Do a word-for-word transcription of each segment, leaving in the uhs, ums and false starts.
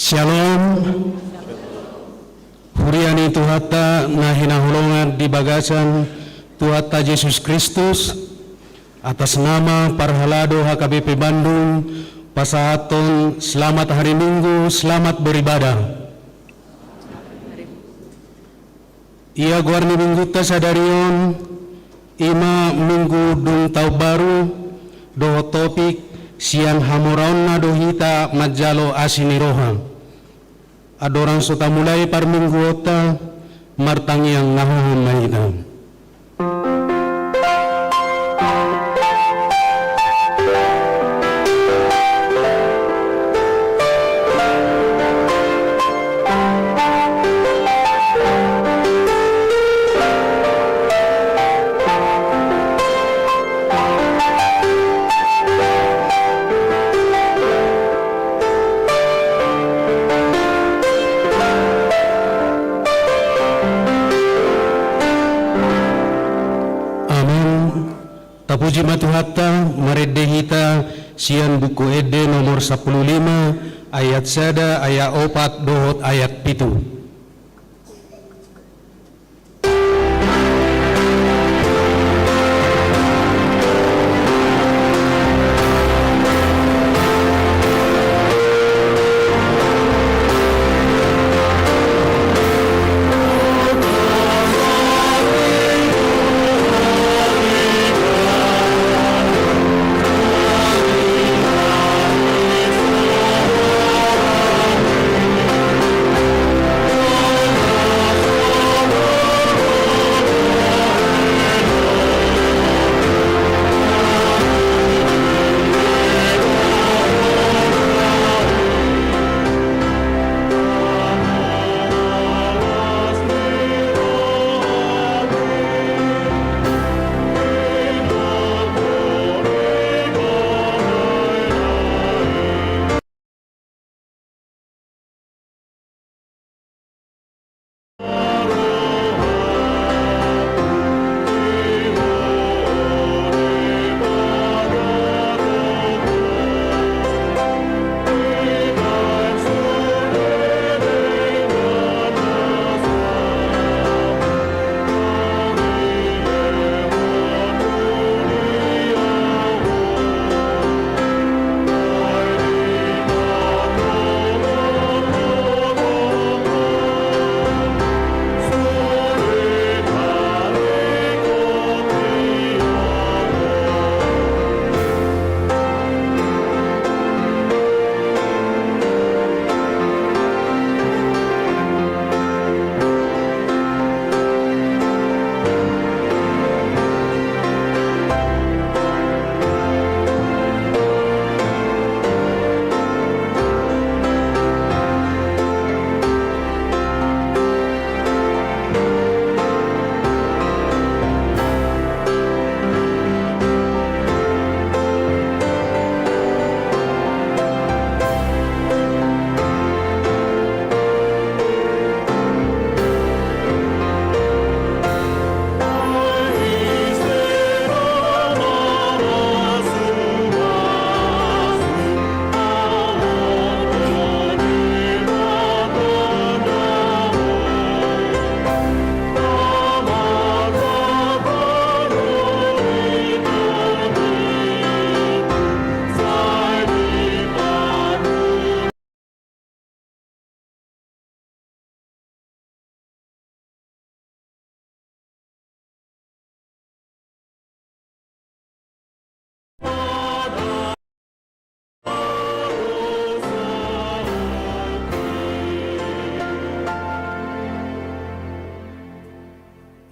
Syalom. Huria ni Tuhanta na hinaholongan di bagasan Tuhanta Jesus Kristus, atas nama parhalado H K B P Bandung, pasahathon selamat hari Minggu, selamat beribadah. Ia goar ni Minggunta sadari on, i ma Minggu dung taon baru, dohot topik, sian hamoraonna do hita manjalo asi ni roha. Andorang so tamulai parmingguonta, Martangiang na hohom ma hita. Amen. Tapuji ma Tuhanta, marende hita sian Buku Ende nomor sampulu lima, ayat sada, ayat opat dohot ayat pitu.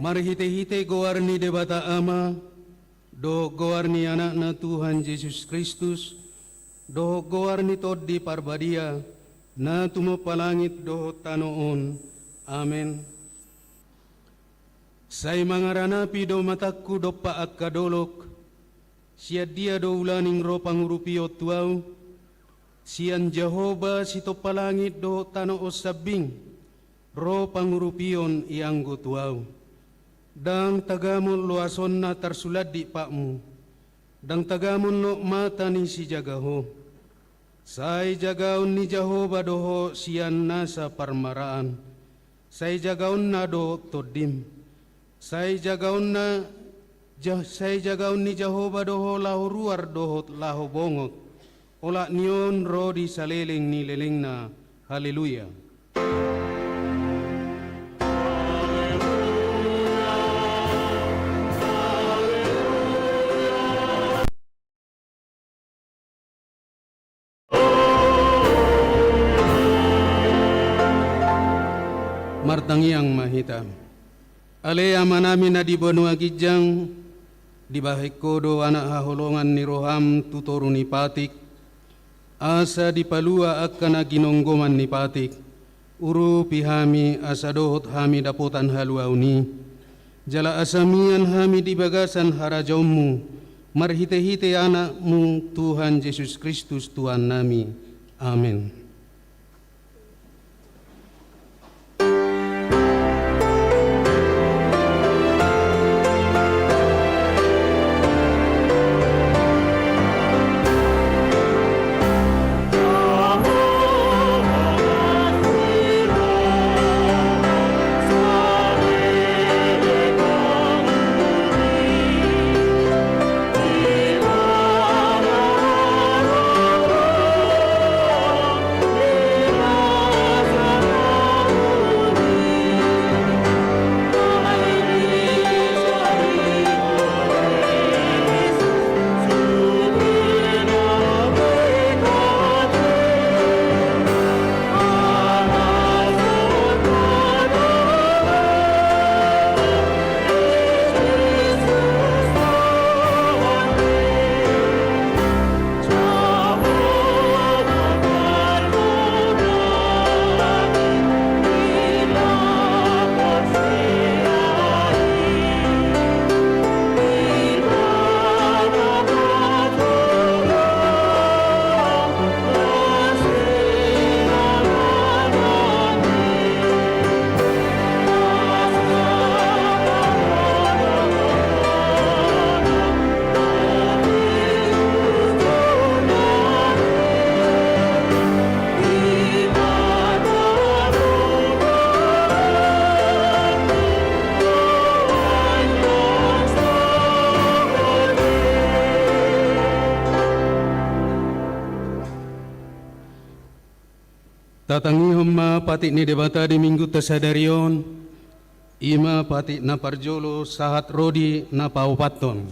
Marhitehite goar ni Debata Ama, dohot goar ni Anakna Tuhan Jesus Kristus, dohot goar ni Tondi Parbadia, na tumompa langit dohot tano on. Amen. Sai mangaranapi do matangku dompak angka dolok, sian dia do ulaning ro pangurupion tu ahu? Sian Jahowa sitompa langit dohot tano on sambing, ro pangurupion ianggo tu ahu. Ndang tagamon loasonna tarsulandit patmu, ndang tagamon nok mata ni sijaga ho. Sai jagaon ni Jahowa do ho sian nasa parmaraan, sai jagaonna do tondim. Sai jagaonna, ja-, sai jagaon ni Jahowa do ho laho ruar dohot laho bongot, olat ni on ro di saleleng ni lelengna. Haleluya. Martangiang ma hita. Ale Amanami na di banua ginjang, dibahen Ho do anak haholongan ni roham tu toru ni patik, asa dipalua angka na ginonggoman ni patik. Urupi hami asa dohot hami dapotan haluaon i, jala asa mian hami di bagasan harajaonmu, marhitehite Anakmu Tuhan Jesus Kristus Tuhannami. Amen. Tatangihon ma patik ni Debata di Minggunta sadari on, i ma patik na parjolo sahat ro di na paopathon.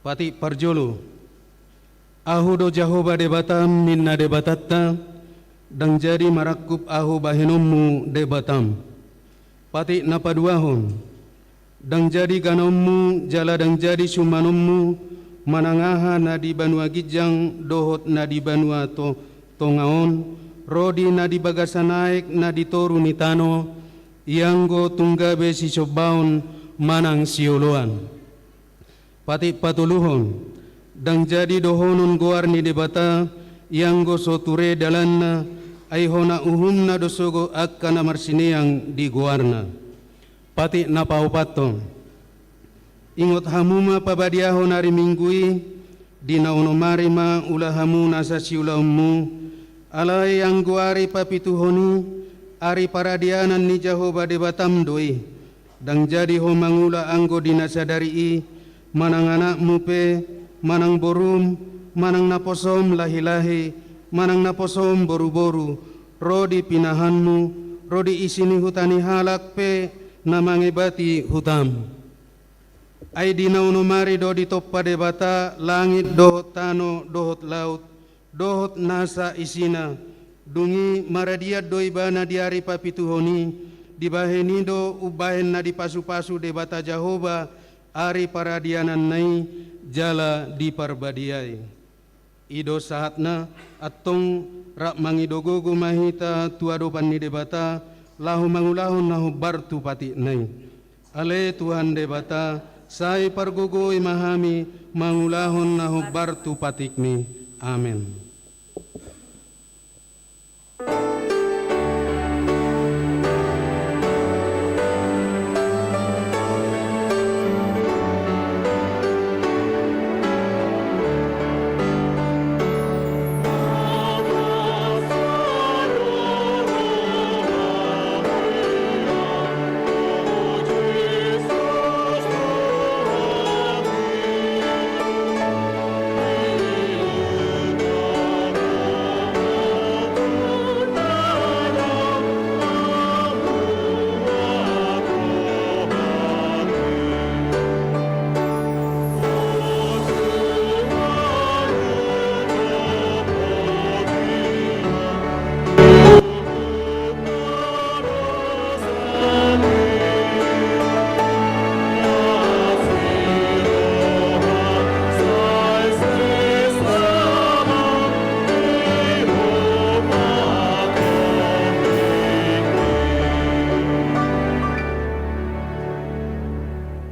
Patik parjolo. Ahu do Jahowa Debatam, ninna Debatanta, ndang jadi marangkup ahu bahenonmu Debatam. Patik na paduahon. Ndang jadi ganaonmu jala ndang jadi sumanonmu manang aha na di banua ginjang dohot na di banua to-, tonga on, ro di na di bagasan aek na di toru ni tano, ianggo tung gabe sisombaon manang sioloan. Patik patoluhon. Ndang jadi dohonon goar ni Debata, ianggo so ture dalanna, ai hona uhumna do sogot angka na marsineang di goarna. Patik na paopathon. Ingot hamu ma pabadiahon ari Minggu i, di na onom ari ma ula hamu nasa siulaonmu, alai anggo ari papituhon i, ari paradianan ni Jahowa Debatam do i. Ndang jadi ho mangula anggo di na sadari i, manang anakmu pe, manang borum, manang naposom lahilahi, manang naposom boruboru, ro di pinahanmu, ro di isi ni huta ni halak pe na mangebati hutam. Ai di na onom ari do ditompa Debata langit dohot tano dohot laut, dohot nasa isina. Dung i maradian do ibana di ari papituhon i, dibahen i do umbahen na dipasupasu Debata Jahowa ari paradiananna i jala diparbadiai. I do sahatna, antong rap mangido gogo ma hita tu adopan ni Debata, laho mangulahon na hombar tu patikna i. Ale Tuhan Debata, sai pargogoi ma hami mangulahon na hombar tu patikmi. Amen.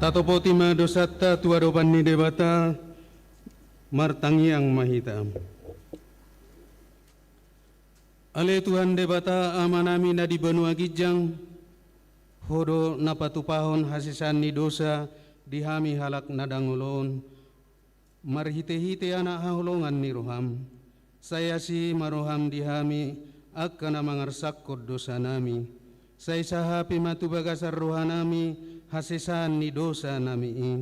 Tatopoti ma dosanta tu adopan ni Debata, martangiang ma hita. Ale Tuhan Debata, Amanami na di banua ginjang, Ho do na patupahon hasesaan ni dosa di hami halak na dangol on, marhitehite Anak haholongan ni rohaM. Sai asi ma rohaM di hami angka na mangarsakkon dosanami. Sai sahapi ma tu bagasan rohanami hasesaan ni dosanami i.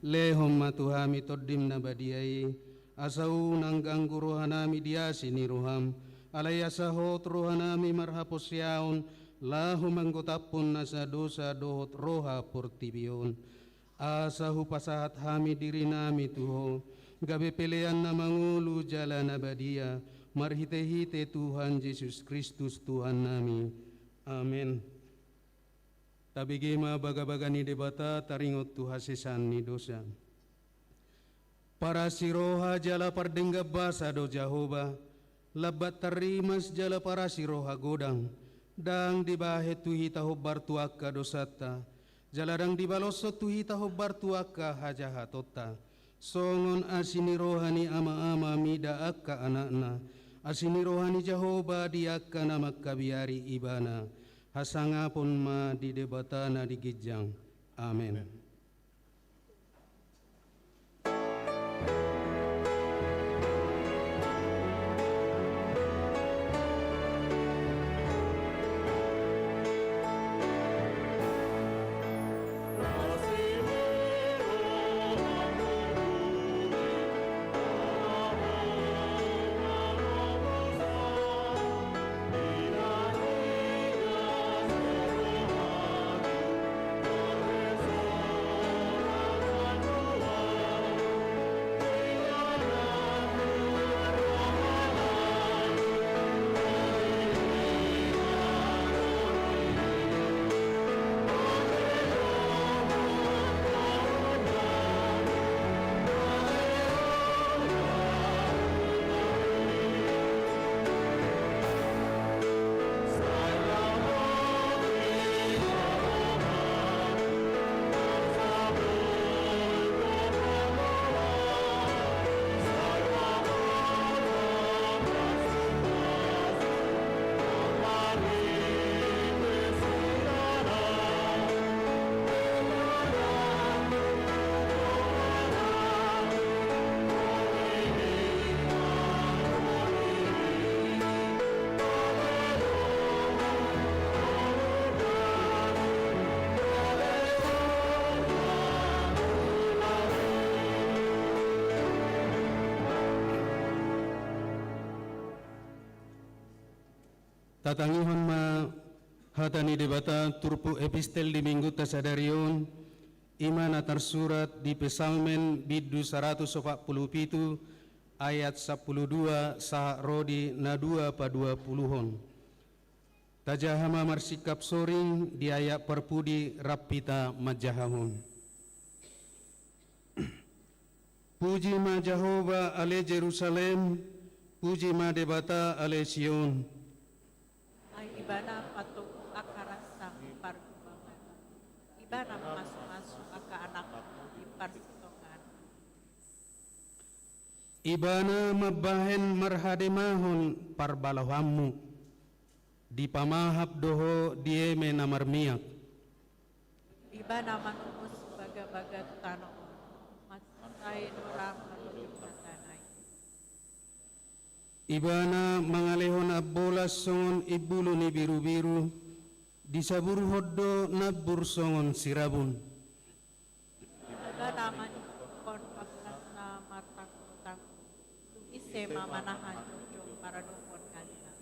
Lehon ma tu hami TondiM na badia i, asa unang ganggu rohanami di asi ni rohaM. Alai asa hot rohanami marhaporseaon laho manggotaphon nasa dosa dohot roha portibi on. Asa hupasahat hami dirinami tu Ho, gabe pelean na mangolu jala na badia, marhitehite Tuhan Jesus Kristus Tuhannami. Amen. Tabege ma bagabaga ni Debata taringot tu hasesaan ni dosa. Parasi roha jala pardenggan basa do Jahowa, lambat tarrimas jala parasi roha godang. Ndang dibahen tu hita hombar tu angka dosanta, jala ndang dibaloshon tu hita hombar tu angka hajahatonta. Songon asi ni roha ni ama-ama mida angka anakna, asi ni roha ni Jahowa di angka na mangkabiari Ibana. Hasangapon ma di Debata na di ginjang. Amen. Tatangihon ma hata ni Debata turpuk epistel di minggunta sadari on, i ma na tarsurat di Psalmen bindu saratus opat pulu pitu, ayat sampulu dua sahat ro di na dua paduapuluhon. Tajaha ma marsingkap soring di ayat parpudi rap hita manjahahon. Puji ma Jahowa ale Jerusalem, puji ma Debata ale Sion. Ai Ibana patogu angka rasa pargubangan. Ibana mamasumasu angka anakna di parsitongaan. Ibana mambahen marhademahon parbalohanmu. Dipamahap do ho di eme na marmiak. Ibana manongos bagabaga tu tano on, mansai do ra marujung hatana i. Ibana mangalehon ambolas songon imbulu ni birubiru, disaburhon do nambur songon sirabun. Ibana maningkothon ambolasna martanggungtanggung, tu ise ma manahan jongjong maradophon ngalina.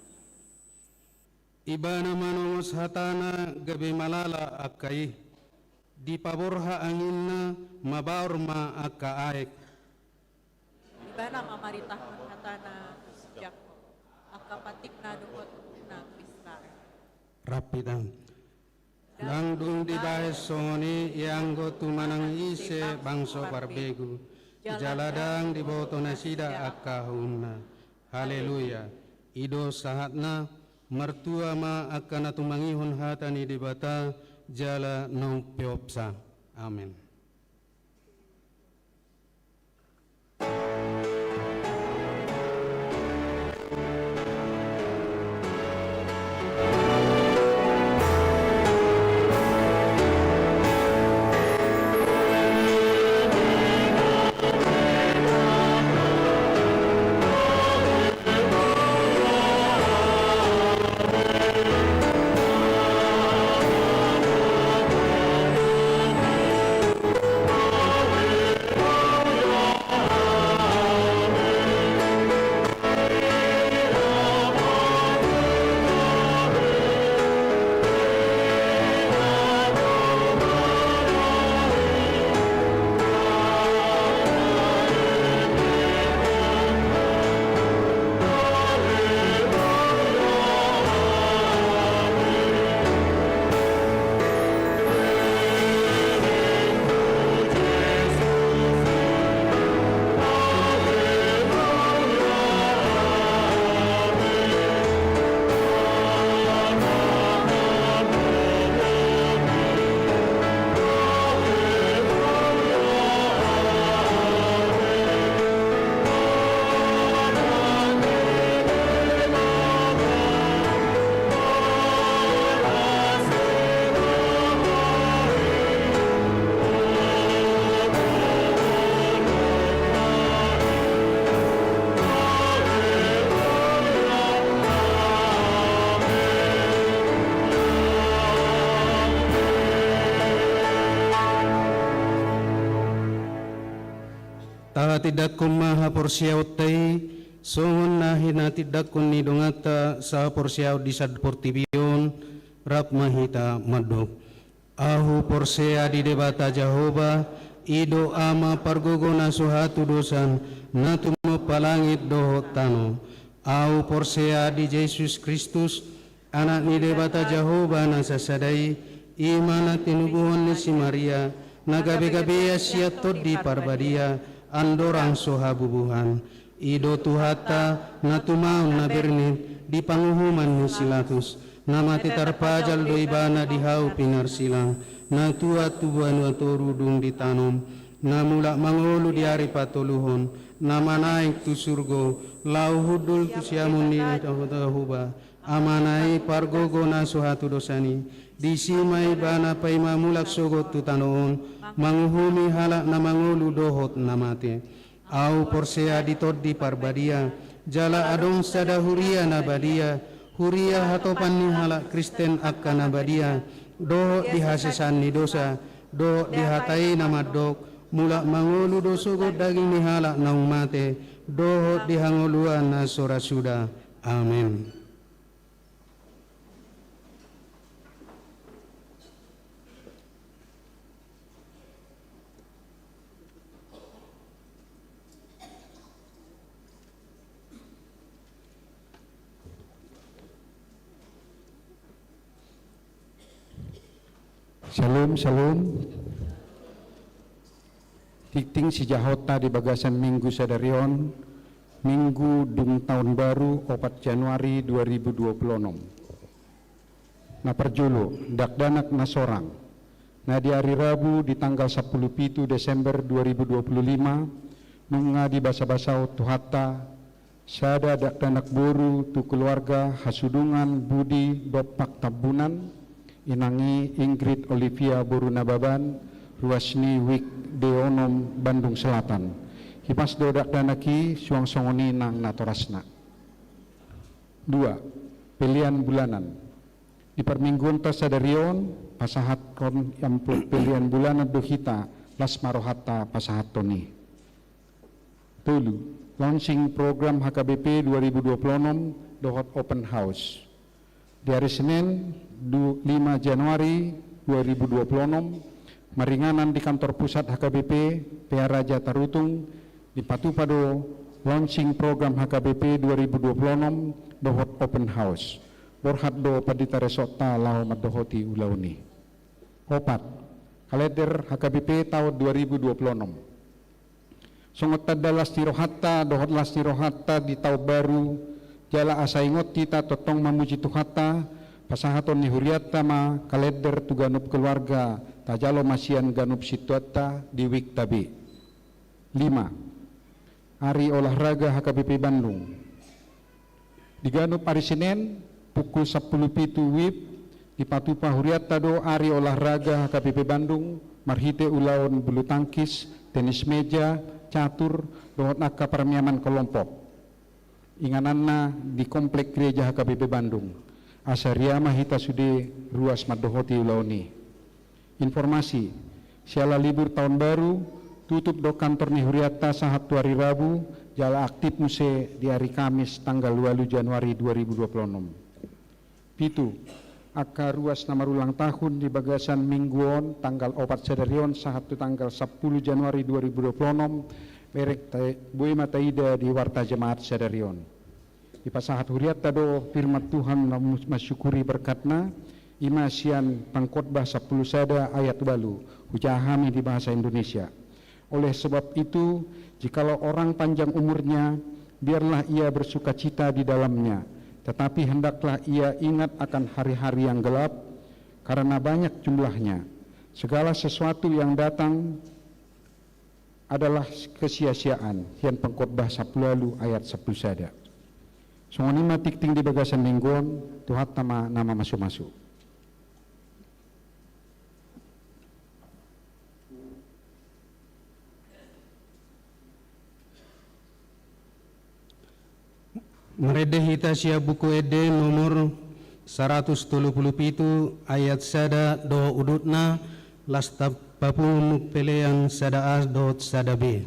Ibana manongos hatana gabe malala angka i, dipaborhat anginna mabaor ma angka aek. Ibana mamaritahon hatana tu si Jakkob, angka patikna dohot uhumna tu Israel. Rap hita. Ndang dung dibahen songon i ianggo tumanang ise bangso parbegu, jala ndang diboto nasida angka uhumna. Haleluya. I do sahatna. Martua ma angka na tumangihon hata ni Debata jala naung peopsa. Amen. Tahatindangkon ma haporseaonta i, songon na hinatindangkon ni donganta sahaporseaon di sandok portibi on, rap ma hita mandok. Ahu porsea di Debata Jahowa, i do Ama pargogo na so hatudosan, na tumompa langit dohot tano. Ahu porsea di Jesus Kristus, Anak ni Debata Jahowa na sasada i, i ma na tinubuhon ni si Maria, na gabegabean sian Tondi Parbadia, andorang so habubuhan. I do Tuhanta, na tumaon na bernit, di panguhuman ni si Latus, na mate tarpajal do ibana di hau pinarsilang, na tuat tu banua toru dung ditanom, na mulak mangolu di ari patoluhon, na manaek tu surgo, laho hundul tu siamun ni Jahowa, Amana i pargogo na so hatudosan i, disi ma ibana paima mulak sogot tu tano on, manguhumi halak na mangolu dohot na mate. Ahu porsea di Tondi Parbadia, jala adong sada huria na badia, huria hatopan ni halak Kristen angka na badia, dohot di hasesaan ni dosa, dohot di hata i na mandok, mulak mangolu do sogot daging ni halak naung mate, dohot di hangoluan na so ra suda. Amen. Syalom, syalom. Tingting sijahaonta di bagasan minggu sadari on, minggu dung taon baru, opat Januari dua ribu dua puluh enam. Na parjolo, dakdanak na sorang. Na di ari Rabu di tanggal sampulu pitu Desember dua ribu dua puluh lima, nunga dibasabasahon Tuhanta, sada dakdanak boru tu keluarga hasudungan Budi Dompak Tambunan, inang i Ingrid Olivia boru Nababan, ruas ni Wijk D onom Bandung Selatan. Hipas do dakdanak i suang songon i nang natorasna. Dua, pelean bulanan. Di parmingguonta sadari on, pasahathon amplop pelean bulanan do hita, las ma rohanta pasahathon i. Tolu, launching program H K B P dua ribu dua puluh enam dohot open house. Di ari Senin, du-, lima Januari dua ribu dua puluh enam, maringanan di kantor pusat H K B P, P H Raja Tarutung, dipatupa do launching program H K B P dua ribu dua puluh enam dohot open house. Borhat do pandita resokta laho mandohoti ulaon i. Opat, kalender H K B P taon dua ribu dua puluh enam. Songon tanda las ni rohanta dohot las ni rohanta di taon baru, jala asa ingot hita tongtong mamuji Tuhanta, pasahaton ni hurianta ma kalender tu ganup keluarga, tajalo ma sian ganup sintuanta di Wijk ta be. Lima, ari olahraga H K B P Bandung. Di ganup ari Senin, pukul sampulu pitu wib, dipatupa hurianta do ari olahraga H K B P Bandung, marhite ulaon bulu tangkis, tenis meja, catur, dohot angka parmiaman kelompok. Ingananna di Komplek Gereja H K B P Bandung. Asa riama hita sude ruas mandohoti ulaon i. Informasi, siala libur taon baru, tutup do kantor ni hurianta sahat tu ari Rabu, jala aktif muse di ari Kamis tanggal ualu Januari dua ribu dua puluh enam. Pitu, angka ruas na marulang tahun di bagasan minggu on tanggal opat sadari on sahat tu tanggal sampulu Januari dua ribu dua puluh enam, bereng ta-, boi ma taida di warta jemaat sadari on. Dipasahat hurianta do firman Tuhan na mus-, mansyukuri berkatna, i ma sian Pangkhotbah sampulu sada ayat ualu, hujaha hami di bahasa Indonesia. Oleh sebab itu, jikalau orang panjang umurnya, biarlah ia bersukacita di dalamnya. Tetapi hendaklah ia ingat akan hari-hari yang gelap, karena banyak jumlahnya. Segala sesuatu yang datang adalah kesia-siaan, sian Pangkhotbah sampulu ualu ayat sampulu sada. Songon i ma tingting di bagasan minggu on, Tuhanta ma na mamasumasu. Marende hita sian Buku Ende nomor saratus tolu pulu pitu ayat sada dohot udutna, las ta papungu pelean sada A dohot sada B.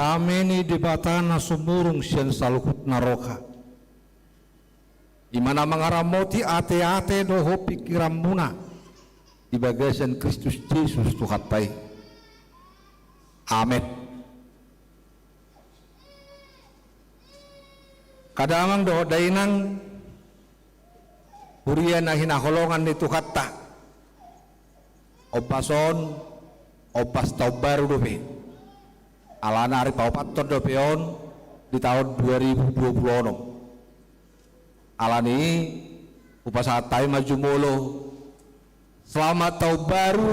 Dame ni Debata na sumurung sian saluhut na roha, i ma na mangaramoti ateate dohot pingkiranmuna di bagasan Kristus Jesus Tuhanta i. Amen. Angka damang dohot dainang, huria na hinaholongan ni Tuhanta, ombas on, ombas taon baru dope. Alana ari paopathon dope on di taon dua ribu dua puluh onom. Alani i, hupasahat hami ma jumolo selamat taon baru,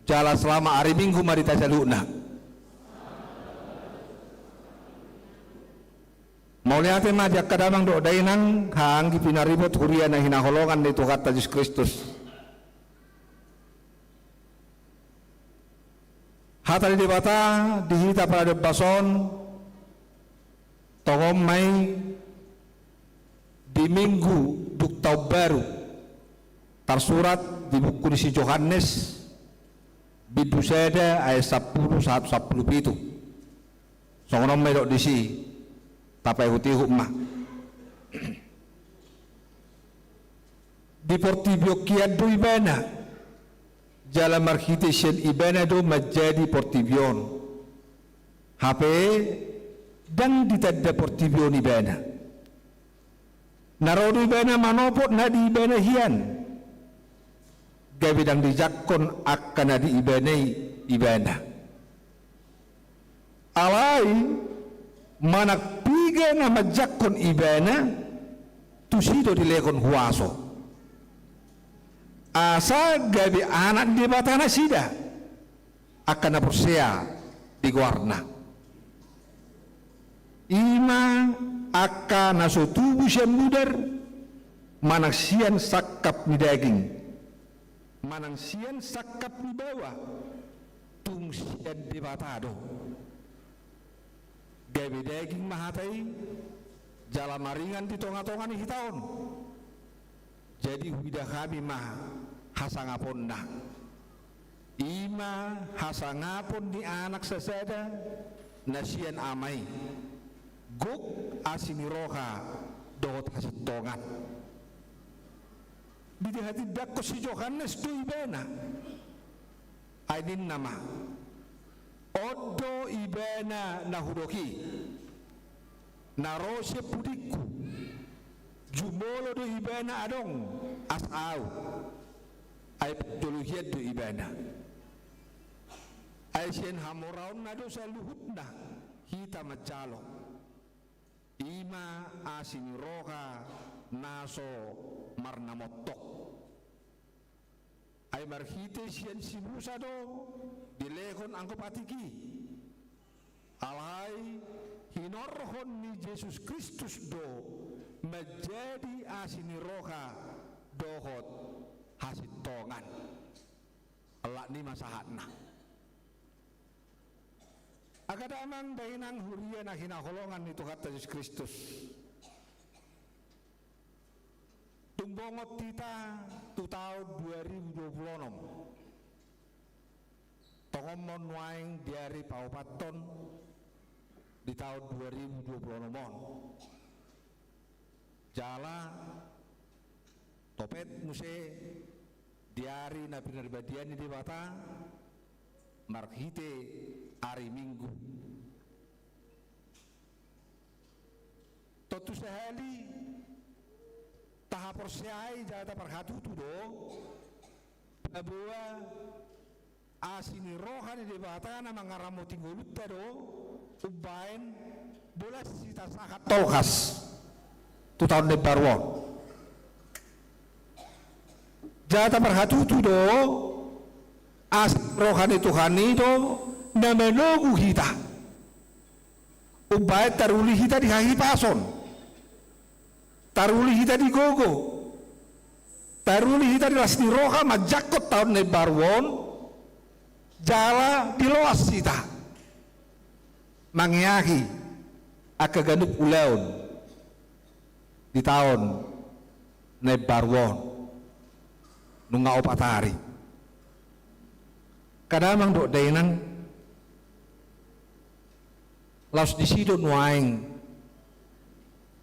jala selamat ari Minggu ma di hita saluhutna. Mauliate ma di angka damang dohot dainang, haha anggi pinaribot, huria na hinaholongan ni Tuhanta Jesus Kristus. Hata ni Debata di hita parade ombas on, tongon ma i di Minggu dung taon baru, tarsurat di buku ni si Johannes, bindu sada ayat sampulu sahat sampulu pitu. Songon on ma didok disi, tapaihutihut ma. Di portibi on hian do Ibana, jala marhite sian Ibana do manjadi portibi on. Hape ndang ditanda portibi on Ibana. Na ro do Ibana manopot na di Ibana hian, gabe ndang dijangkon angka na di Ibana i Ibana. Alai manang piga na manjangkon Ibana, tusi do dilehon huaso, asa gabe anak ni Debata nasida, angka na porsea di goarna. I ma angka na so tubu sian mudar, manang sian sangkap ni daging, manang sian sangkap ni baoa, tung sian Debata do. Gabe daging ma hata i, jala maringan di tongatonga ni hita on. Jadi huida hami ma hasangaponna. I ma hasangapon ni anak sasada na sian Ama i, gok, asi ni roha dohot hasintongan. Dihatindangkon si Johannes do Ibana. Ai ninna ma, on do Ibana na hudok i, na ro sian pudingku, jumolo do Ibana adong asa ahu. Ai parjolo hian do Ibana. Ai sian hamoraonna do saluhutna hita manjalo. I ma asi ni roha na so marnamontok. Ai marhite sian si Musa do dilehon anggo patik i. Alai hinorhon ni Jesus Kristus do manjadi asi ni roha dohot hasintongan. Alani i ma sahatna. Angka damang dainang huria na hinaholongan ni Tuhanta Jesus Kristus. Tung bongot hita tu taon dua ribu dua puluh onom. Tongon ma on nuaeng di ari paopathon di taon dua ribu dua puluh onom on. Jala topet muse di ari na pinaribadian ni Debata marhite ari Minggu. Tontu sahali tahaporseai jala taparhatutu do paboa asi ni roha ni Debata na mangaramoti ngolunta do umbaen bolas hita sahat tolhas tu taon na imbaru on. Jala taparhatutu do asi ni roha ni Tuhan i do na manogu hita. Umbaen taruli hita di hahipason, taruli hita di gogo, taruli hita di las ni roha manjangkon taon na imbaru on, jala diloas hita mangeahi angka ganup ulaon di taon na imbaru on. Nunga opat ari. Angka damang dohot dainang, Laos disi do nuaeng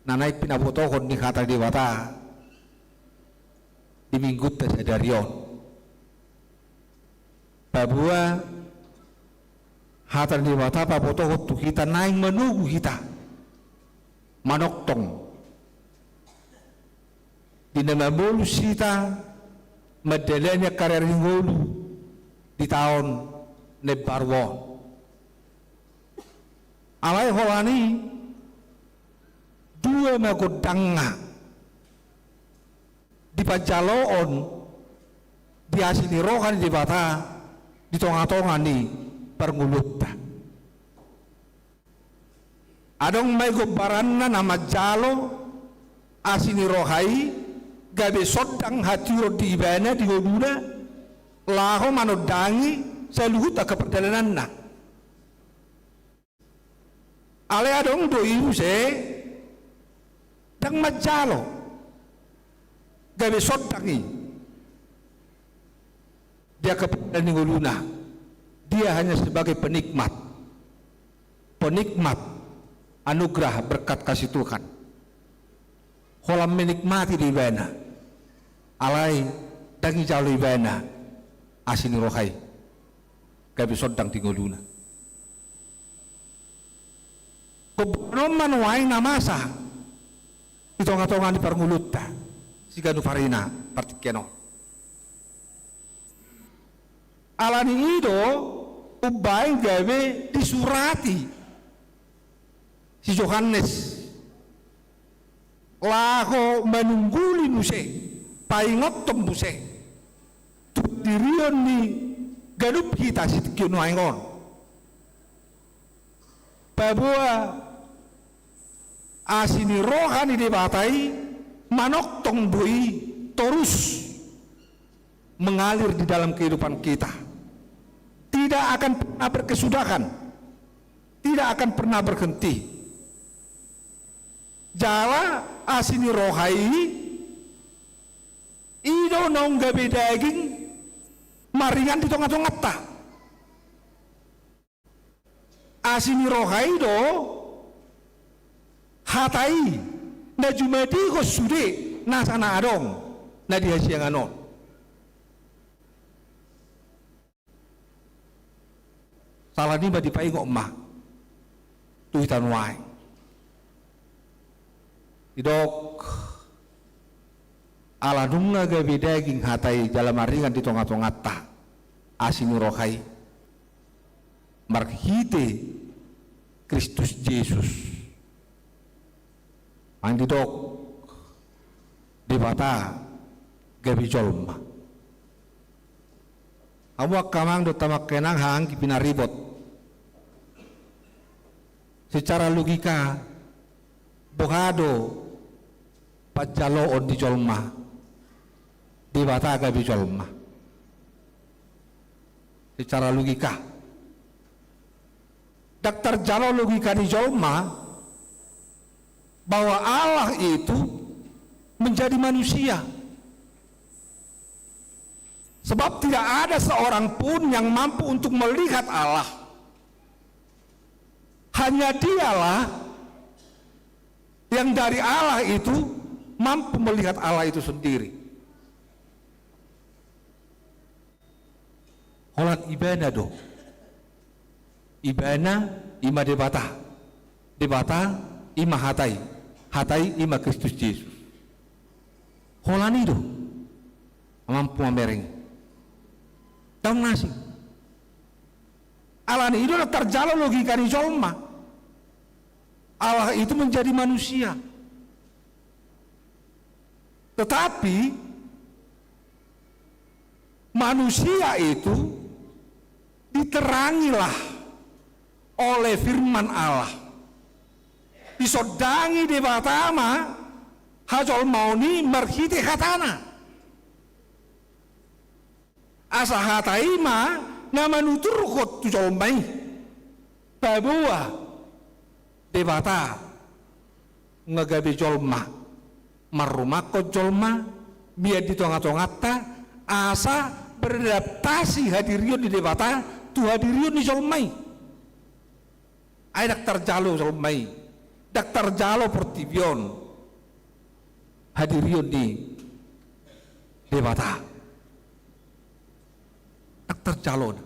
na naeng pinabotohon ni hata ni Debata di Minggunta sadari on. Paboa hata ni Debata pabotohon tu hita naeng manogu hita manongtong di na mamolus hita mandalani angka ari ni ngolu di taon na imbaru on. Alai holan i dua ma gondangna di panjaloon di asi ni roha ni Debata di tongatonga ni parngoluonta. Adong ma i gombaranna na manjalo asi ni roha i gabe sondang hatiuron di ibana di ngoluna laho manondangi saluhut angka pardalananna. Alai adong do i muse ndang manjalo gabe sondang i di angka pardalan ni ngoluna. Dia hanya sebagai penikmat, penikmat anugerah berkat kasih Tuhan. Holan menikmati do ibana, alai ndang dijalo ibana asi ni roha i gabe sondang di ngoluna. Gombaran on ma nuaeng na masa di tongatonga ni parngoluonta siganup ari na partingkian on. Alani i do umbaen gabe disurati si Johannes laho manungguli muse, paingothon muse tu dirion ni ganup hita sitingki nuaeng on. Paboa asi ni roha ni Debata i manongtong do i torus mengalir di dalam kehidupan kita. Tidak akan pernah berkesudahan. Tidak akan pernah berhenti. Jala asi ni roha i, i do naung gabe daging maringan di tongatonganta. Asi ni roha i do hata i na jumadihon sude nasa na adong na di hasiangan on. Alani i ma dipaingot ma tu hita nuaeng. Didok ala nunga gabe daging hata i jala maringan di tongatonganta asi ni roha i marhite Kristus Jesus. Naeng didok Debata gabe jolma. Hamu angka amang dohot hamu angka inang, haha anggi pinaribot, secara logika boha do panjaloon ni jolma Debata gabe jolma? Secara logika. Ndang tarjalo logika ni jolma bahwa Allah itu menjadi manusia. Sebab tidak ada seorang pun yang mampu untuk melihat Allah. Hanya Dialah yang dari Allah itu mampu melihat Allah itu sendiri. Holan Ibana do. Ibana i ma Debata. Debata i ma Hata i. Hata i i ma Kristus Jesus. Holan i do na mampu mamereng i. Ndang na asing. Alani i do ndang tarjalo logika ni jolma Allah itu menjadi manusia. Tetapi manusia itu diterangilah oleh firman Allah. Disondangi Debata ma hajolmaon i marhite hatana. Asa hata i ma na manuturhon tu jolma i. Paboa Debata nunga gabe jolma, marrumangkon jolma, mian di tongatonganta, asa beradaptasi hadirion ni Debata tu hadirion ni jolma i. Ai ndang tarjalo jolma i, ndang tarjalo portibi on hadirion ni Debata. Ndang tarjalo na.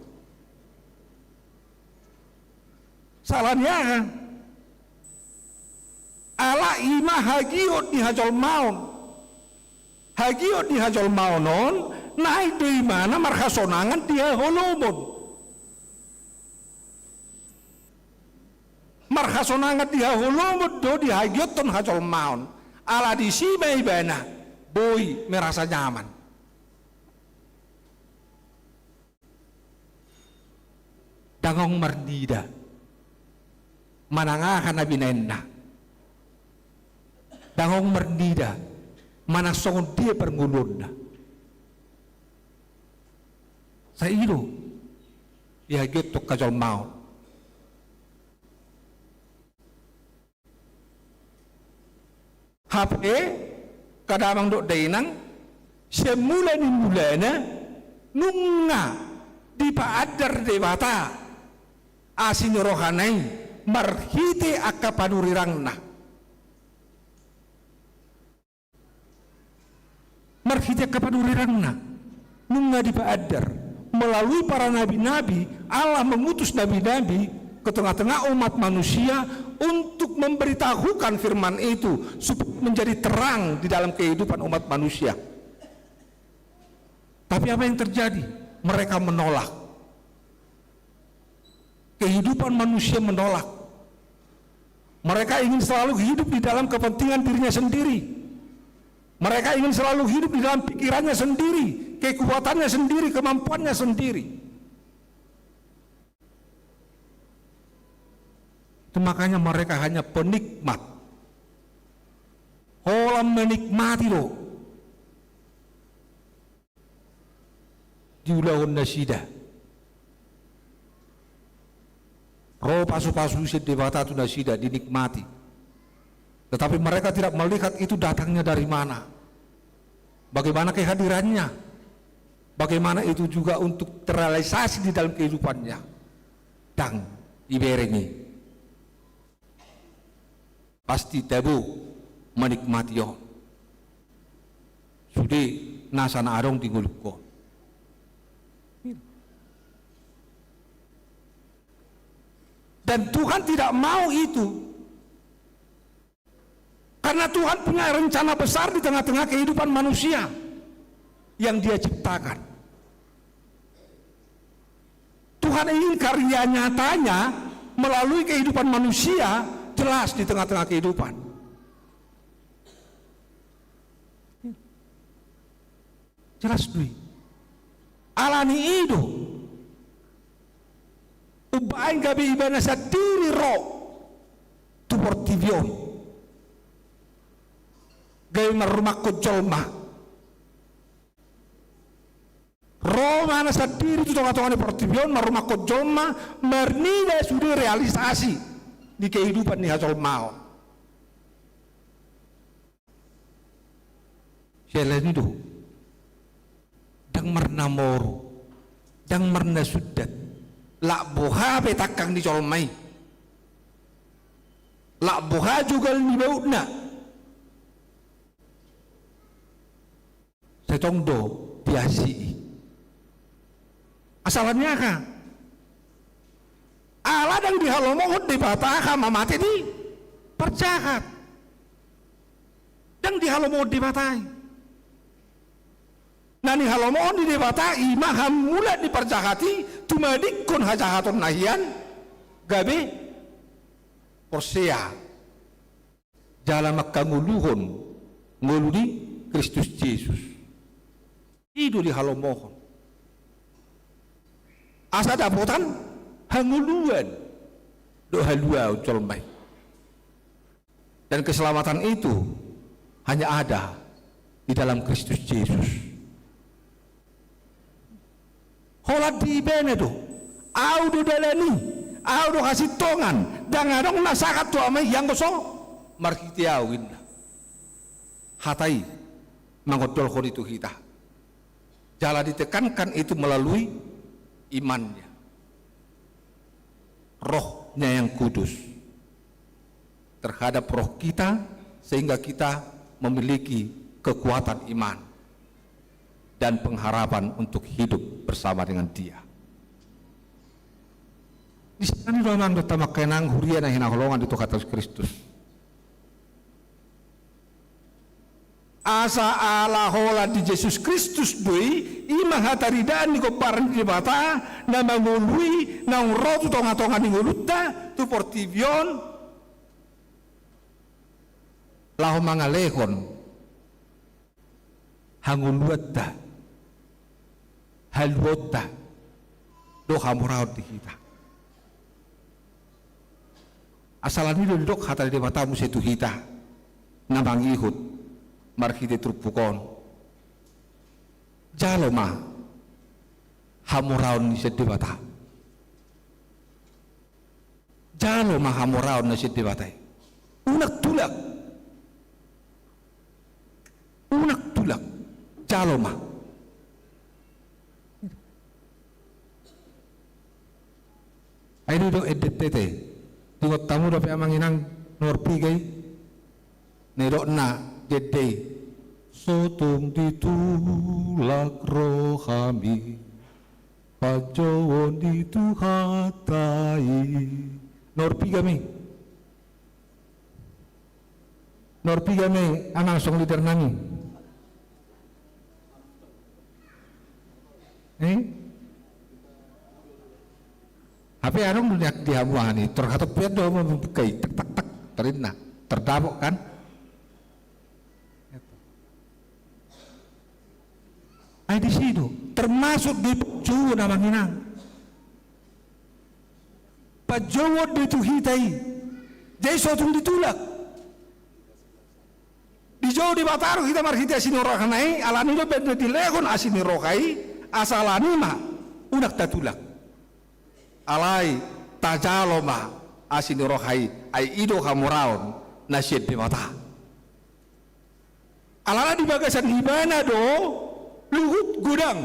Sala ni aha? Ala i ma hagiot ni hajolmaon. Hagiot ni hajolmaon on, naeng do imana marhasonangan di haholomon. Marhasonangan di haholomon do dihagiothon hajolmaon. Ala disi ma ibana boi merasa nyaman. Ndang adong marnida manang aha na binahenna. Ndang adong marnida manang songon dia parngoluonna. Sai i do dihagiothon hajolmaon. Hape angka damang dohot dainang, sian mula ni mulana nunga dipaandar Debata asi ni rohana i marhite angka panurirangna. Marhite angka panurirangna nunga dipaandar. Melalui para nabi-nabi, Allah mengutus nabi-nabi ke tengah-tengah umat manusia untuk memberitahukan firman itu supaya menjadi terang di dalam kehidupan umat manusia. Tapi apa yang terjadi? Mereka menolak. Kehidupan manusia menolak. Mereka ingin selalu hidup di dalam kepentingan dirinya sendiri. Mereka ingin selalu hidup di dalam pikirannya sendiri, kekuatannya sendiri, kemampuannya sendiri. Itu makanya mereka hanya penikmat. Holan menikmati do diulahon nasida. Ro pasu-pasu sian Debata tu nasida, dinikmati. Tetapi mereka tidak melihat itu datangnya dari mana. Bagaimana kehadirannya. Bagaimana itu juga untuk terrealisasi di dalam kehidupannya. Ndang ibereng i. Pasti tabo menikmati on. Sude nasa na adong di ngolungkon. Dan Tuhan tidak mau itu. Karena Tuhan punya rencana besar di tengah-tengah kehidupan manusia yang Dia ciptakan. Tuhan ingin karya nyatanya melalui kehidupan manusia jelas di tengah-tengah kehidupan. Jelas do i. Alani i do umbaen gabe Ibana sandiri ro tu portibi on, gabe marrumangkon jolma. Ro ma Ibana sandiri tu tonga-tonga ni portibi on, marrumangkon jolma, marnida sude realisasi di kehidupan ni hajolmaon. Siala ni do, ndang marnamoru, ndang marnasundat, lak boha pe tangkang ni jolma i, lak boha jogal ni bautna. Sai tong do diasii. Asal ni aha? Ala ndang dihalomohon Debata aha mamate di parjahat. Ndang dihalomohon Debata i. Na nihalomohon ni Debata i ma hamulaan ni parjahat i tumadingkon hajahatonna hian gabe porsea jala manghangoluhon ngolu ni Kristus Jesus. I do dihalomohon asa dapotan hangoluan dohot haluaon jolma i. Dan keselamatan itu hanya ada di dalam Kristus Jesus. Holan di Ibana do. Ahu do dalan i, Ahu do hasintongan, ndang adong na sahat tu Ama i anggo so marhite Ahu, ninna. Hata i mangondolhon i tu hita. Jala ditekankan itu melalui imannya. Roh Roh-Nya yang Kudus terhadap roh kita, sehingga kita memiliki kekuatan iman dan pengharapan untuk hidup bersama dengan Dia. Di sana do, amang dohot inang, huria na hinaholongan di Tuhan Kristus. Asa ala holan di Jesus Kristus do i, i ma hataridaan ni gomparan ni Debata na mangoloi naung ro tu tonga-tonga ni ngolunta tu portibi on, laho mangalehon hangoluanta, haluaonta, dohot hamoraon di hita. Asa ala ni i do didok hata ni Debata muse tu hita na mangihut marhite turpuk on: Jalo ma hamoraon ni sian Debata. Jalo ma hamoraon na sian Debata i. Unang tulak. Unang tulak. Jalo ma. Ai didok ende tete. Diingot hamu dope, amang inang, nomor piga i? Na nidokna di ende i: So tung ditulak rohami panjouon ni Tuhanta i. Nomor piga ma i? Nomor piga ma i, amang song leader nami? Eh? Hape adong do nian di hamu aha ni, tor hatompian do hamu mambungka i, tak tak tak, tor ninna, tor dapot kan? Ai disi do termasuk di panjouon, amang inang. Panjouon do i tu hita i. Jadi so tung ditulak. Dijou Debata do hita marhite asi ni rohana i, ala ni i do umbahen na dilehon asi ni roha i, asa ala ni i ma unang tatulak. Alai tajalo ma asi ni roha i, ai i do hamoraon na sian Debata. Alana di bagasan ibana do luhut godang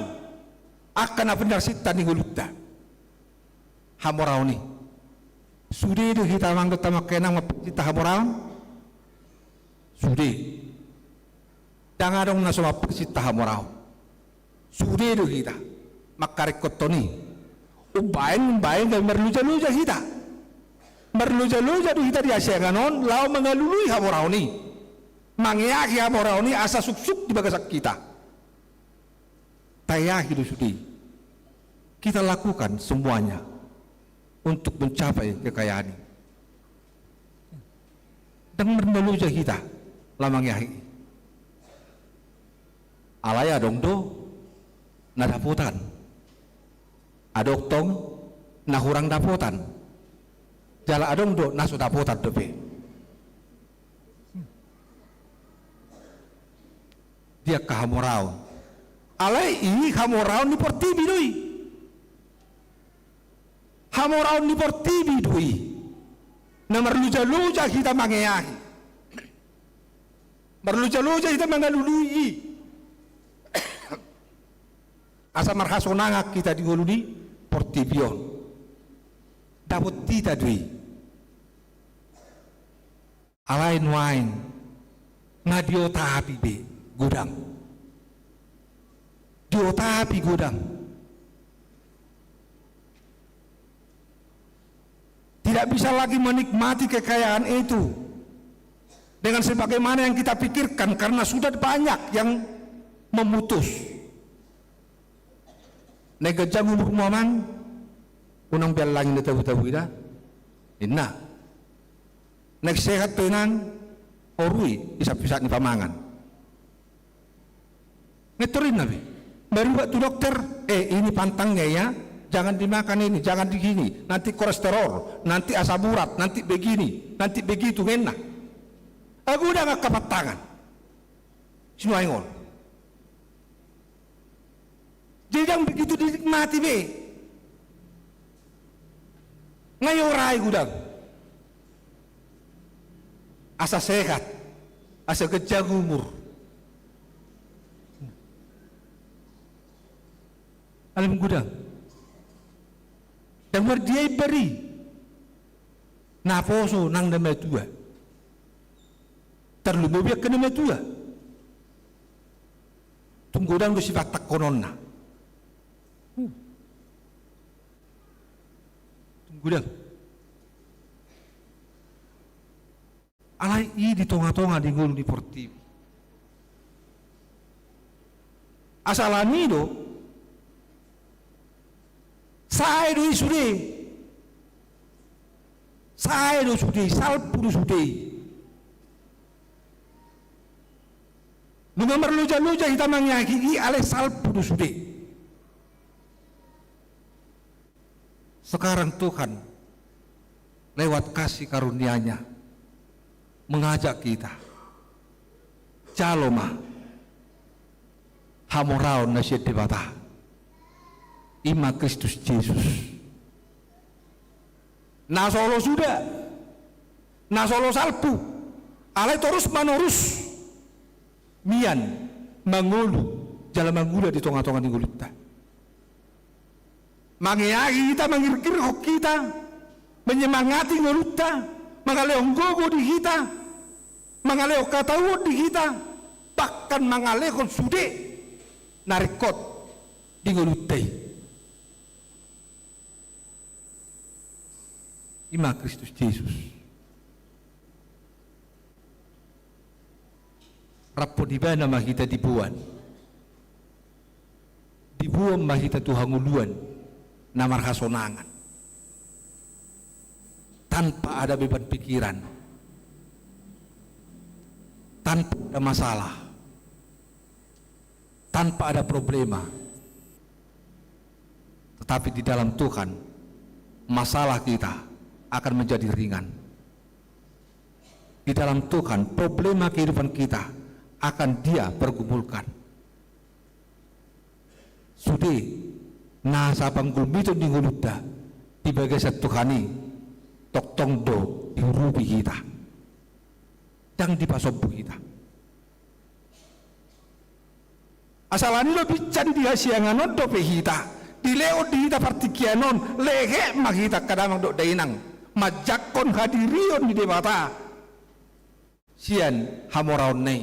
angka na pinarsinta ni ngolunta. Hamoraon i. Sude do hita, amang dohot inang, mamparsinta hamoraon? Sude. Ndang adong na so mamparsinta hamoraon. Sude do hita mangkaringkothon i. Umbahen, umbahen gabe marlojaloja hita. Marlojaloja do hita di hasiangan on laho mangalului hamoraon i. Mangeahi hamoraon i asa suksuk di bagasan hita. Taeahi do sude i. Kita lakukan semuanya untuk mencapai kekayaan i. Ndang marlojaloja hita laho mangeahi i. Alai adong do na dapotan. Adong tong na hurang dapotan. Jala adong do na so dapotan dope di angka hamoraon. Alai i hamoraon ni portibi do i. Hamoraon ni portibi do i na marlojaloja hita mangeahi, marlojaloja hita mangalului i. Asa marhasonangan hita di ngolu ni portibi on. Dapot hita do i. Alai nuaeng nga diotapi be godang. Diotapi godang. Tidak bisa lagi menikmati kekayaan itu dengan sebagaimana yang kita pikirkan karena sudah banyak yang memutus. Naeng ganjang umurmu, amang, unang be allangi na tabu-tabu i da, ninna. Naeng sehat pe, inang, horui hisap-hisap ni pamangan. Nga tor ninna be. Marubat tu dokter, eh, ini pantangnya ya, jangan dimakan ini, jangan di sini, nanti kolesterol, nanti asam urat, nanti begini, nanti begitu, ninna. Ai godang angka pantangan sinuaeng on. Jadi ndang begitu dinikmati be. Nga iorai godang asa sehat, asa ganjang umur. Alai godang. Ndang mardia imbar i. Naposo nang na matua. Tarlumobi angka na matua. Tung godang do sipahanhononna. Hmm. Tung godang. Alai i di tonga-tonga ni ngolu ni portibi. Asa alani do, sae do i sude. Sae do sude, salpu do sude. Nunga marloja-loja hita mangeahi i, alai salpu do sude. Sekarang Tuhan lewat kasih karunia-Nya mengajak kita, jalo ma hamoraon na sian Debata, i ma Kristus Jesus. Na so olo suda, na so olo salpu, alai torus manorus mian mangolu jala mangula di tonga-tonga ni ngolunta. Mangeahi hita, mangirgirhon hita, menyemangati ngolunta, mangalehon gogo di hita, mangalehon hatauon di hita, bahkan mangalehon sude na ringkot di ngolunta i. I ma Kristus Jesus. Rap dohot Ibana ma hita diboan. Diboan ma hita tu hangoluan na marhasonangan, tanpa ada beban pikiran, tanpa ada masalah, tanpa ada problema. Tetapi di dalam Tuhan, masalah kita akan menjadi ringan. Di dalam Tuhan, problema kehidupan kita akan Dia pergumulkan. Sude nasa panggulmiton di ngolunta di bagasan Tuhan i, tongtong do diurupi hita, ndang dipasombu hita. Asa alani do binsan di hasiangan on dope hita, dilehon di hita partingkian on, lehet ma hita angka damang dohot dainang, manjangkon hadirion ni Debata sian hamoraonna i,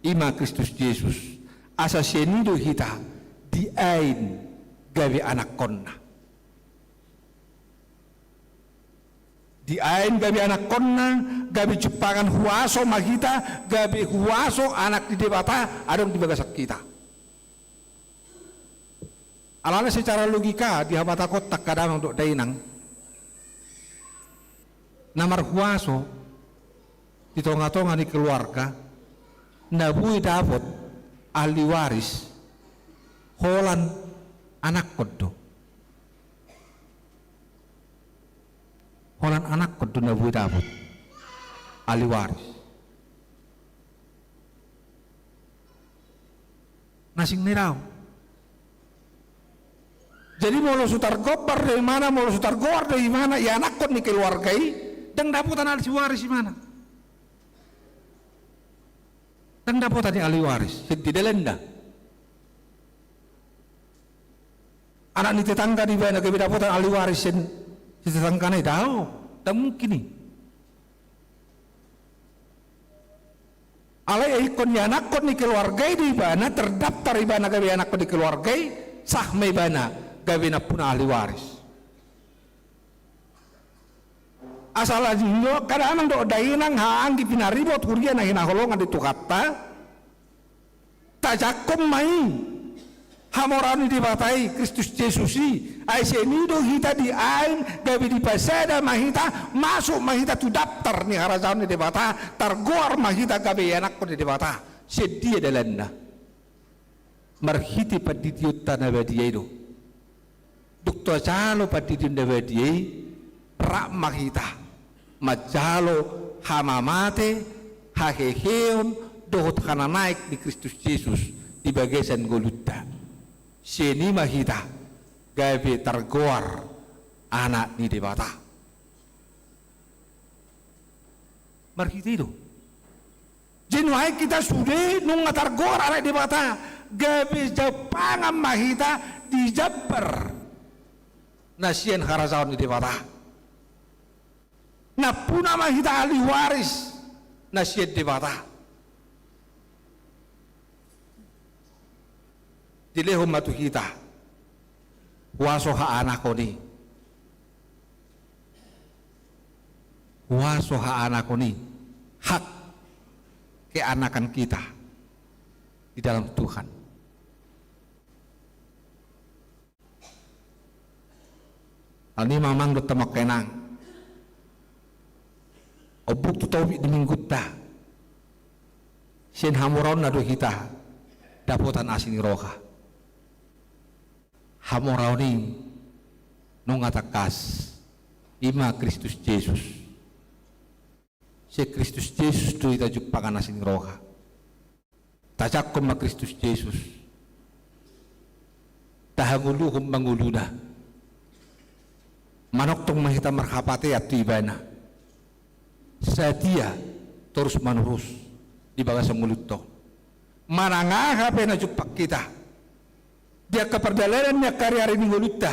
i ma Kristus Jesus. Asa sian i do hita diain gabe anakkonna. Diain gabe anakkonna, gabe jumpangan huaso ma hita, gabe huaso anak ni Debata adong di bagasan hita. Alana secara logika dihabatahon angka damang dohot dainang, na marhuaso di tonga-tonga ni keluarga na boi dapot ahli waris holan anakkon do. Holan anakkon do na boi dapot ahli waris. Na asing nai do. Jadi molo so targombar do ibana, molo so targoar do ibana ianakkon ni keluarga i, ndang dapotan ahli waris ibana. Ndang dapotan ni ahli waris, sian dia dalanna? Anak ni tetangga do ibana gabe dapotan ahli waris sian tetanggana i? Daong, ndang mungkin i. Alai ingkon ianakkon ni keluarga i do ibana, terdaftar ibana gabe anakkon ni keluarga i, sah ma ibana gabe nampuna ahli waris. Asa alani do angka damang dohot dainang, haha anggi pinaribot huria na hinaholongan ni Tuhanta, tajangkon ma i hamoraon ni Debata i, Kristus Jesus i. Ai sian i do hita diain, gabe dipasada ma hita, masuk ma hita tu daftar ni harajaon ni Debata, targoar ma hita gabe ianakkon ni Debata. Sian dia dalanna? Marhite panditionta na badia i do. Dung tua jalo pandition na badia i, rap ma hita manjalo hamamate, haheheon dohot hananaek ni Kristus Jesus di bagasan ngolunta. Sian i ma hita gabe targoar anak ni Debata. Marhite i do. Jadi nuaeng hita sude nunga targoar anak ni Debata, gabe jampangan ma hita di jambar na sian harajaon ni Debata. Nampuna ma hita ahli waris na sian Debata. Dilehon ma tu hita huaso haanakon i. Huaso haanakon i, hak keanakan kita di dalam Tuhan. Alani i ma amang dohot inang, ombun tu topik ni minggunta, sian hamoraonna do hita dapotan asi ni roha. Hamoraon i nunga tangkas, i ma Kristus Jesus. Sian Kristus Jesus do hita jumpang asi ni roha. Tajangkon ma Kristus Jesus, tahangoluhon ma ngoluna. Manongtong ma hita marhapatean tu Ibana, satia torus manurus di bagasan ngolunta on. Manang aha pe na jumpang hita di angka pardalanan ni angka ariari ni ngolunta,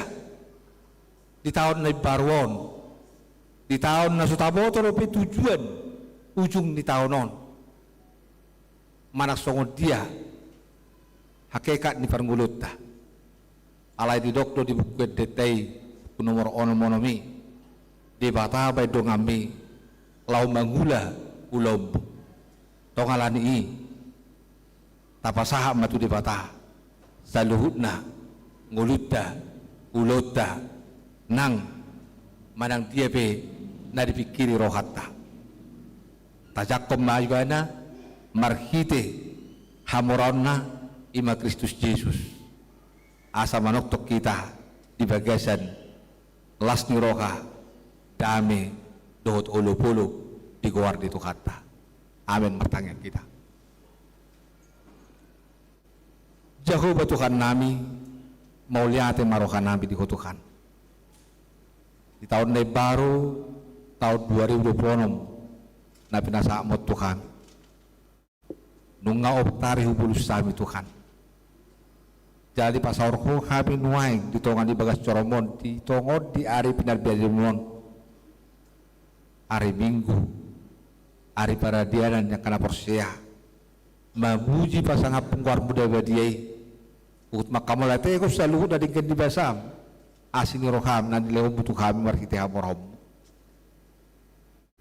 di taon na imbaru on, di taon na so taboto dope tujuan ujung ni taon on, manang songon dia hakikat ni parngoluonta. Alai didok do di Buku Endenta i, buku nomor onom onom i, Debata baen donganmi laho mangula ulaonmu. Tonga alani i, tapasahat ma tu Debata saluhutna ngolunta, ulaonta, nang manang dia pe na dipingkiri rohanta. Tajangkon ma Ibana marhite hamoraonna, i ma Kristus Jesus, asa manongtong hita di bagasan las ni roha, dame dohot olopolop di goar ni Tuhanta. Amen. Martangiang hita. Jahowa Tuhannami, mauliate ma rohanami di Ho Tuhan. Di taon na imbaru, taon dua ribu dua puluh onom na pinasahatMu tu hami, nunga opat ari hubolus hami, Tuhan. Jala dipasaor Ho hami nuaeng di tonga ni bagas joroMu on, di tonga on di ari pinarbadiaonMu on. Ari Minggu, ari paradianan ni angka na porsea, mamuji pasangaphon goarMu na badia i. Huhut manghamauliatehon saluhut na denggan ni basaM, asi ni rohaM na nilehonMu tu hami marhite hamoraonMu.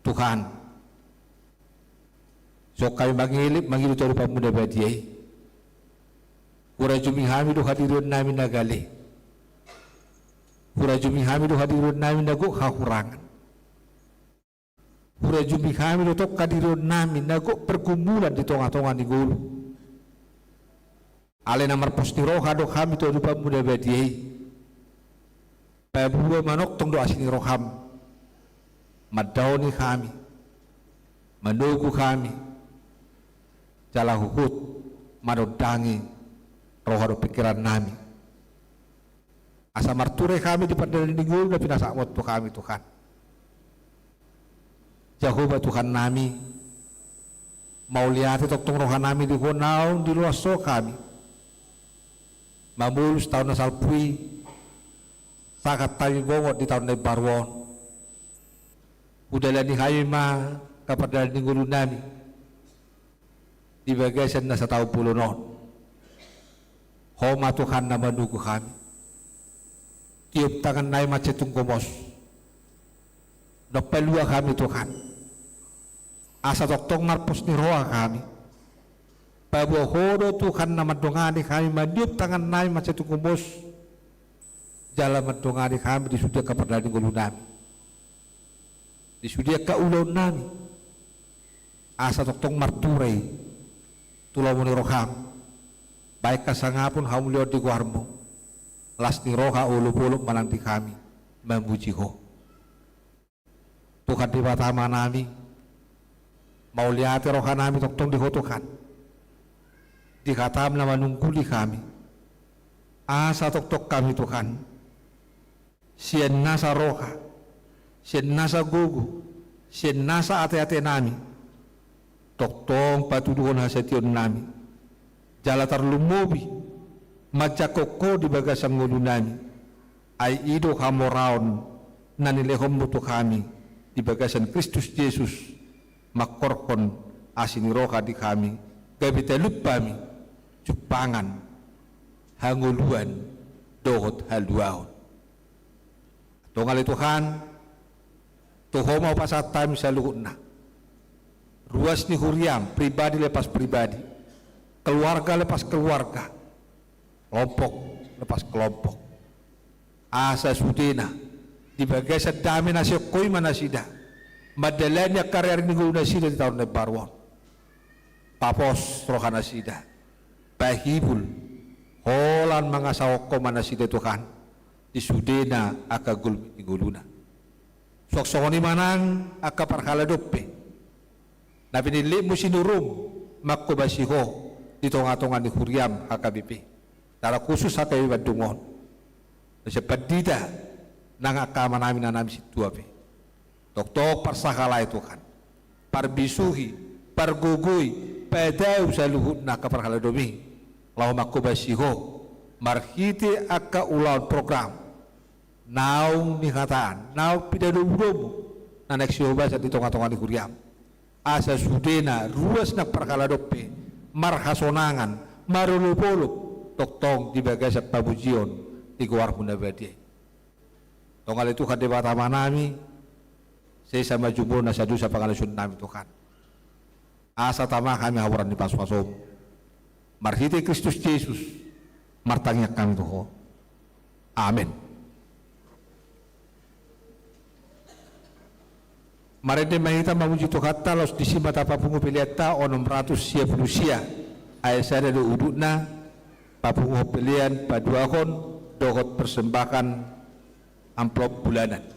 Tuhan, songon hami mangelek mangido tu adopanMu na badia i, hurajumi hami do hadirionnami na gale. Hurajumi hami do hadirionnami na gok hahurangan. Hurajumi hami do tong hadirionnami na gok pergumulan di tonga-tonga ni ngolu. Alai na marpos ni roha do hami tu adopanMu na badia i. Paboa manongtong do asi ni rohaM mandaoni hami, manogu hami, jala huhut manondangi roha dohot pingkirannami, asa marture hami di pardalanan ni ngolu na pinasahatMu tu hami, Tuhan. Jahowa Tuhannami, mauliate tongtong rohanami di Ho naung diloas Ho hami mamolus taon na salpu i, sahat hami bongot di taon na imbaru on. Hudalani hami ma angka pardalanan ni ngolunami di bagasan na sataon bolon on. Ho ma Tuhan na manogu hami. Tiop tangannami mansai tung gomos. Ndang palua hami, Tuhan, asa tongtong marpos ni roha hami. Paboa Ho do, Tuhan, na mandongani hami maniop tangannami mansai tung gomos, jala mandongani hami di sude angka pardalanan ni ngolunami, di sude angka ulaonnami, asa tongtong marture i tu lomo ni roham, baen hasangapon, hamuliaon di goarmu, las ni roha, olopolop ma nang di hami mamuji Ho. Tuhan Debata Amanami, mauliate rohanami tongtong di Ho, Tuhan, di hatam na manungguli hami, asa tongtong hami, Tuhan, sian nasa roha, sian nasa gogo, sian nasa ateatenami, tongtong patuduhon hasatiaonnami, jala tarlumobi manjangkon Ho di bagasan ngolunami. Ai i do hamoraon na nilehonmu tu hami di bagasan Kristus Jesus, mangkorhon asi ni roha di hami, gabe talup hami jumpangan hangoluan dohot haluaon. Antong ale Tuhan, tu Ho ma hupasahat hami saluhutna. Ruas ni huriaM, pribadi lepas pribadi, keluarga lepas keluarga, kelompok lepas kelompok. Asa sudena, di bagasan dame na sian Ho i ma nasida mandalani angka ariari ni ngolu nasida di taon na imbaru on. Papos roha nasida, pahibul, holan mangasahon Ho ma nasida Tuhan, di sudena angka golmi ni ngoluna. Suang songon i ma nang angka parhalado pe na pinillitMu sinuruM manghobasi Ho di tongatonga ni huriaM H K B P. Secara khusus H K B P Bandung on. Sian pandita nang angka amanami inanami sintua pe. Tongtong parsahala i Tuhan. Parbisuhi, pargogoi, padao saluhutna angka parhaladoMi. Laho manghobasi Ho, marhite angka ulaon program. Naung nihataan, naung pinadomudomu, na naeng sihobasan di tongatonga ni huriaM. Asa sudena ruas nang parhalado pe, marhasonangan, marolopolop, tongtong di bagasan pamujion, di goarMu na badia i. Antong ale Tuhan Debata amanami, sesa ma jumolo na sadosa pangalaosionnami Tuhan. Asa tama hami hamoraon ni pasupasoM. Marhite Kristus Jesus, martangiang hami tu Ho. Amen. Marende ma hita mamuji Tuhanta, laos disi ma tapapungu peleanta onom ratus sia pulu sia. Ayat sada do udutna, papunguhon pelean paduahon dohot persembahan amplop bulanan.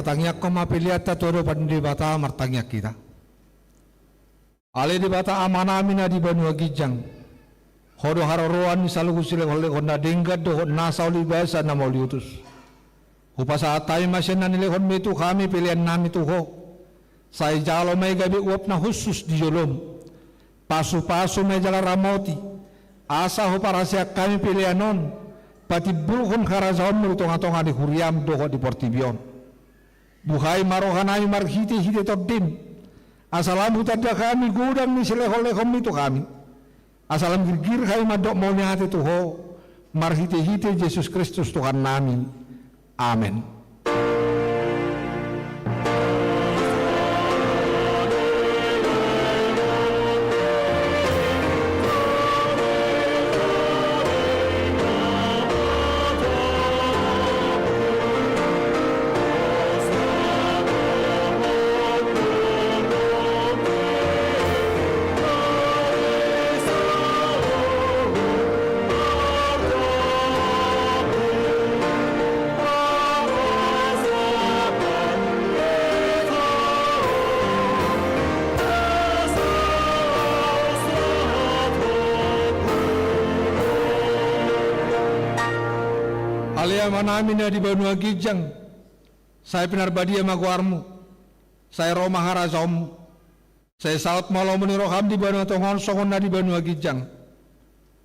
Tangiangkon ma peleanta tu adopan ni Debata. Martangiang hita. Ale Debata Amanami na di banua ginjang, Ho do haroroan ni saluhut silehonlehon na denggan dohot nasa uli basa na mauliutus. Hupasahat hami ma sian na nilehonMi tu hami peleannami tu Ho. Sai jalo ma i gabe uap na hushus di joloM. Pasupasu ma i jala ramoti, asa huparhaseang hami pelean on patimbulhon harajaonMu di tongatonga ni huriaM dohot di portibi on. Buhai ma rohanami marhitehite TondiM, asa lam hutanda hami godang ni silehonlehonMi tu hami, asa lam girgir hami mandok mauliate tu Ho, marhitehite Jesus Kristus Tuhannami. Amen. Ale Amanami na di banua ginjang, sai pinarbadia ma goarMu, sai ro ma harajaonMu, sai saut ma lomo ni rohaM di banua tonga on songon na di banua ginjang.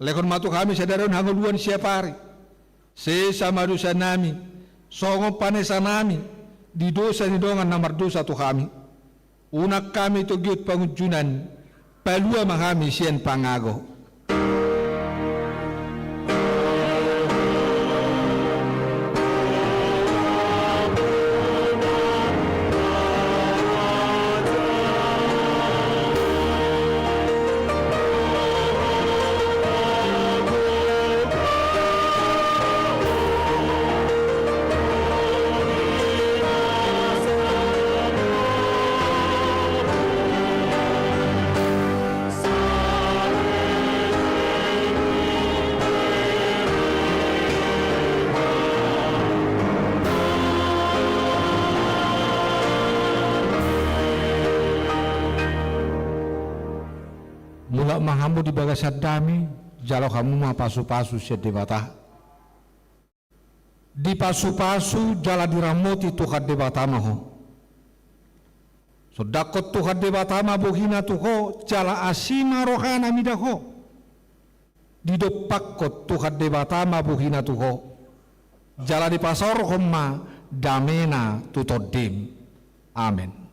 Lehon ma tu hami sadari on hangoluan siapari. Sesa ma dosanami, songon panesanami di dosa ni dongan na mardosa tu hami. Unang hami togihon pangunjunan, palua ma hami sian pangago. Mulak ma hamu di bagasan dame, jalo hamu ma pasupasu sian Debata. Dipasupasu jala diramoti Tuhan Debata ma ho. Sondangkon Tuhan Debata ma bohina tu ho, jala asi ma rohana mida ho. Didompakkon Tuhan Debata ma bohina tu ho, jala dipasaorhon ma damena tu tondim. Amen.